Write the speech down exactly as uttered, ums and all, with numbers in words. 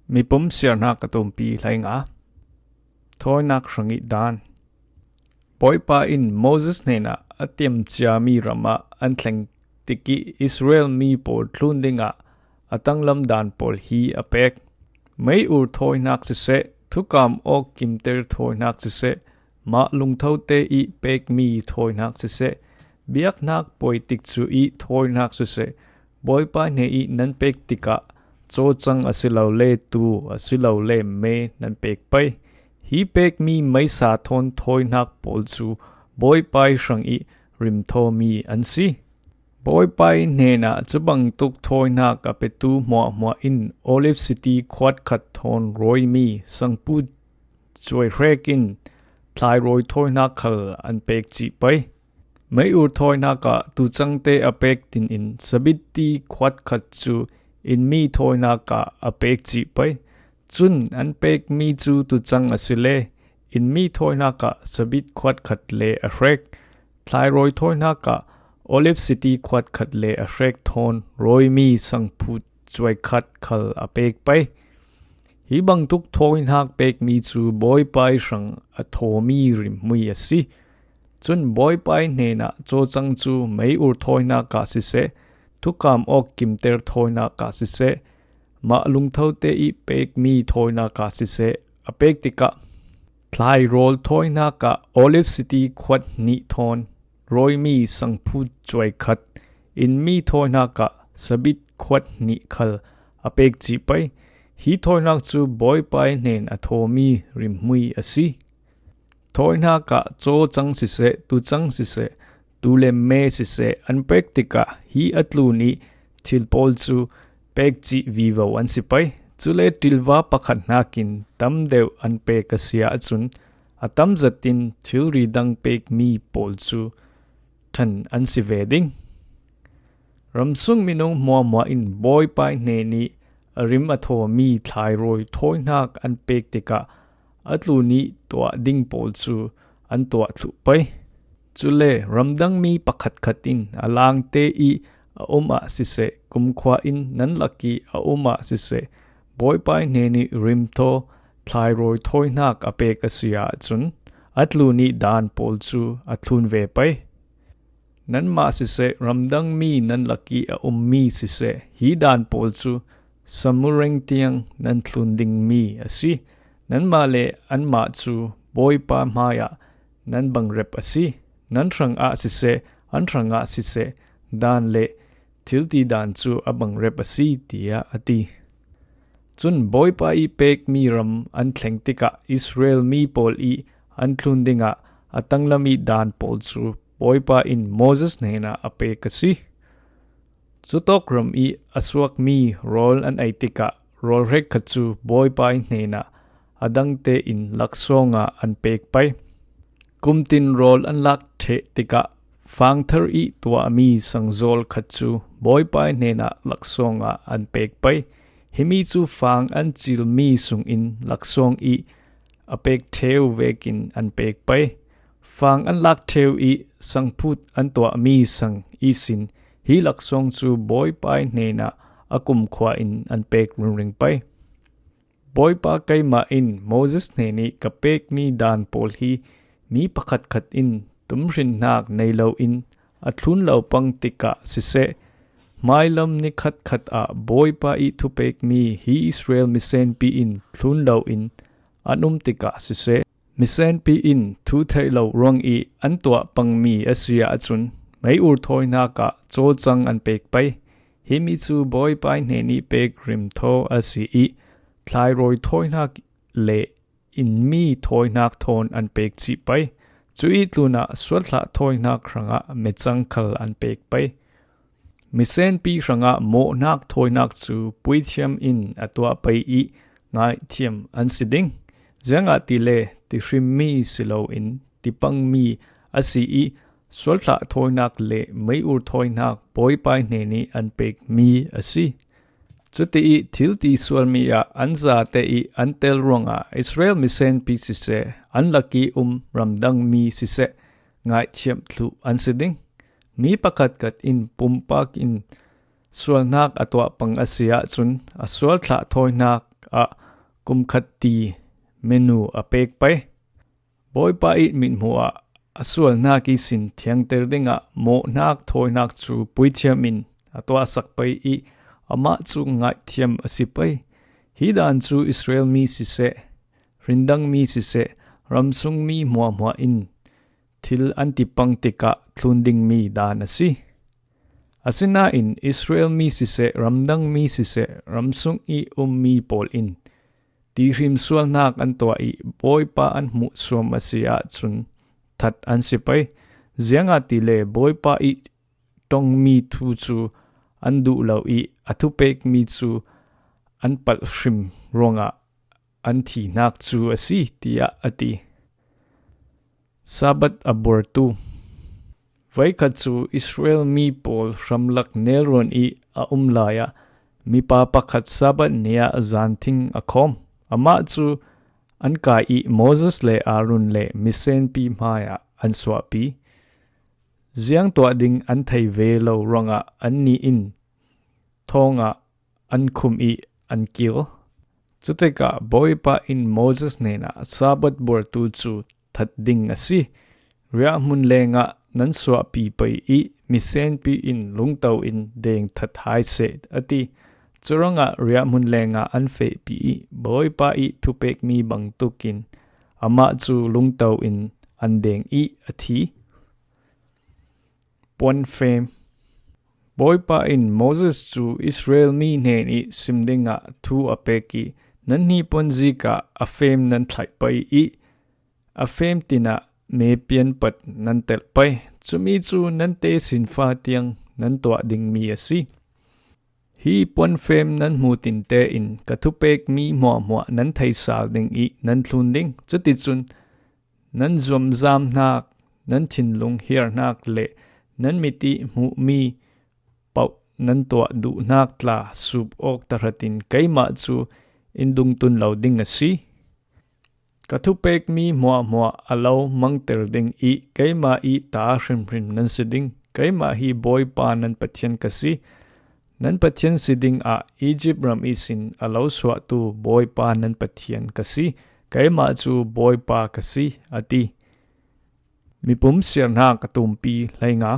Mipum siarnak a tumpi hleinga. Thawinak hrangih dan. Bawipa in Moses hnenah a tiamciami ramah an thleng tikih Israel mi pawl thlun dingah a tanglam dan pawl hi a pek. Mei-ur thawinak siseh, thukam awk kimter thawinak siseh, mah lungthote ih pekmi thawinak siseh, biaknak puai tikcu ih thawinak siseh, Bawipa hne ih nan pek tikah cawcang a si lo le tu a si lo le me nan pek pei. Hi pekmi meisa thawn thawinak pawl cu Bawipa ih hrangih rimthawmi an si. Bawipa ih hnenah cubangtuk thawinak a petu hmuahhmuah in olive siti khuatkhat thawn rawimi sangpu cuai hrek in thlairawi thawinak khal an pek cih pei. Mei-ur thawinak ah tucangte a pek dinin sabitti khuatkhat cu inmi thawinak ah a pek cih pei. Cun an pekmi cu tucang a si le inmi thawinak ah sabit khuatkhat le a hrek, thlairawi thawinak ah olive siti khuatkhat le a hrek thawn rawimi sangphut cuai khat khal a pek pei. Hi bangtuk thawinak pekmi cu Bawipa ih hrang a thawmi rimhmui a si. Cun Bawipa ih hnenah cawcang cu mei-ur thawinak ah siseh, thukam awk kimter thawinak ah siseh, mah lungthote ih pekmi thawinak ah siseh, a pek tikah thlairawl thawinak ah olive siti khuat hnih thawn rawimi sangphut cuai khat, inmi thawinak ah sabit khuat hnih khal a pek cih pei. Hi thawinak cu Bawipa ih hnen a thawmi rimhmui a si. Thawinak ah cawcang siseh, tucang siseh, tulem me siseh an pek tikah hi a tlun ih thil pawl cu pek cih vivo an si pei. Cule ṭilva pakhat hnakin tam deuh an pek a si ahcun a tam zetin thilri dang pekmi pawl cu ṭhan an si ve ding. Ramsung minung hmuahhmuah in Bawipa ih hnen ih a rim a thawmi thlairawi thawinak an pek tikah a tlun ih tuah ding pawl cu an tuah thluh pei. Cule ramdangmi pakhatkhat in a langte ih a um ah siseh, kumkhua in nan lak ih a um ah siseh, Bawipa ih hnen ih rimthaw thlairawi thawinak a pek a si ahcun a tlun ih dan pawl cu a thlun ve pei. Nanmah siseh, ramdangmi nan lak ih a ummi siseh, hi dan pawl cu samureng tiang nan thlun dingmi a si. Nanmah le anmah cu Bawipa hmaiah nan bangrep a si. Nan hrangah siseh, an hrangah siseh, dan le thilti dan cu a bangrep a si, tiah a ti. Cun Bawipa ih pekmi ram an thleng tikah Israel mi pawl ih an thlun dingah a tanglam ih dan pawl cu Bawipa in Moses hnenah a pek a si. Cutawk ram ih a suakmi rawl an ei tikah rawl hrekkhat cu Bawipa ih hnenah a dangte in laksawng ah an pek pei. Kumtin rawl an lak ṭheh tikah fangthar ih tuahmi sangzawl khat cu Bawipa ih hnenah laksawng ah an pek pei. Himi cu fang an cilmi sungin laksawng ih a pek ṭheu vekin an pek pei. Fang an lak ṭheu ih sangphut an tuahmi sang ihsin hi laksawng cu Bawipa ih hnenah a kumkhua in an pek ringring pei. Bawipa keimah in Moses hnen ih ka pekmi dan pawl hi mi pakhatkhat in tumhrinnak nei loin a thlun lo pang tikah siseh, hmailam ni khatkhat ah Bawipa ih thupekmi hi Israel misenpi in thlun loin an um tikah siseh, misenpi in thu theih lo ruangih an tuah pangmi a si ahcun mei-ur thawinak ah cawcang an pek pei. Himi cu Bawipa ih hnen ih pek rimthaw a si ih thlairawi thawinak le inmi thawinak thawn an pek cih pei. Cu ih tlunah sualthlah thawinak hrangah mecang khal an pek pei. Misenpi hrangah mawhnak thawinak cu puithiam in a tuah pei ih ngaithiam an si ding. Ziangahtile tihrimmi si loin tipangmi a si ih sualthlah thawinak le mei-ur thawinak Bawipa ih hnen ih an pekmi a si. Cuti ih thilti sualmi ah an zate ih an tel ruangah Israel misenpi siseh, an lak ih um ramdangmi siseh, ngaihthiam thluh an si ding. Mi pakhatkhat in pumpak in sualnak a tuah pang a si ahcun a sualthlah thawinak ah kum khat ti menu a pek pei. Bawipa ih mithmuh ah a sualnak ihsin thiangter dingah mawhnak thawinak cu puithiam in a tuahsak pei ih amah cu ngaihthiam a si pei. Hi dan cu Israel mi siseh, rindang mi siseh, ramsung mi hmuahhmuah in thil an ti pang tikah thlun dingmi dan a si. Asinain Israel mi siseh, ramdang mi siseh, ramsung ih ummi pawl in tihrim sualnak an tuah ih Bawipa an hmuh suam a si ahcun that an si pei. Ziangahtile Bawipa ih ṭongmi thu cu an duh lo ih a thupekmi cu an palh hrim ruangah an thihnak cu a si, tiah a ti. Sabbath a buartu. Veikhat cu Israel mi pawl hramlak nelruan ih a um lai ah mipa pakhat Sabbath ni ah zanthing a khawm. Amah cu an kai ih Moses le Aaron le misenpi hmaiah an suahpi. Ziang tuah ding an thei ve lo ruangah annih in thawngah an khum ih an kil. Cutikah Bawipa in Moses hnenah Sabbath buartu cu that ding a si. Riahhmun lengah nan suahpi pei ih misenpi in lungto in deng that hai seh, a ti. Curuangah riahhmun lengah an fehpi ih Bawipa ih thupekmi bangtukin amah cu lungto in an deng ih a thi. Puanfem. Bawipa in Moses cu Israel mi hnenih sim dingah thu a pek ih, nan hnipuan zikah a fem nan thlaih pei ih, a fem tinah me pianpat nan telh pei. Cumi cu nan tesinfa tiang nan tuah dingmi a si. Hi puanfem nan hmu tinte in ka thupekmi hmuahhmuah nan theisal ding ih nan thlun ding. Cuticun nan zuamzamhnak, nan thinlung hiarhnak le nan mit ih hmuhmi pauh nan tuah duhnak tla sup awk tahratin keimah cu in dungtun lo ding a si. Ka thupekmi hmuahhmuah a lo mangter ding ih keimah ih ta hrimhrim nan si ding. Keimah hi Bawipa nan Pathian ka si. Nan Pathian si dingah Izipt ram ihsin a lo suahtu Bawipa nan Pathian ka si. Keimah cu Bawipa ka si, a ti. Mipum siarnak a tumpi hleinga.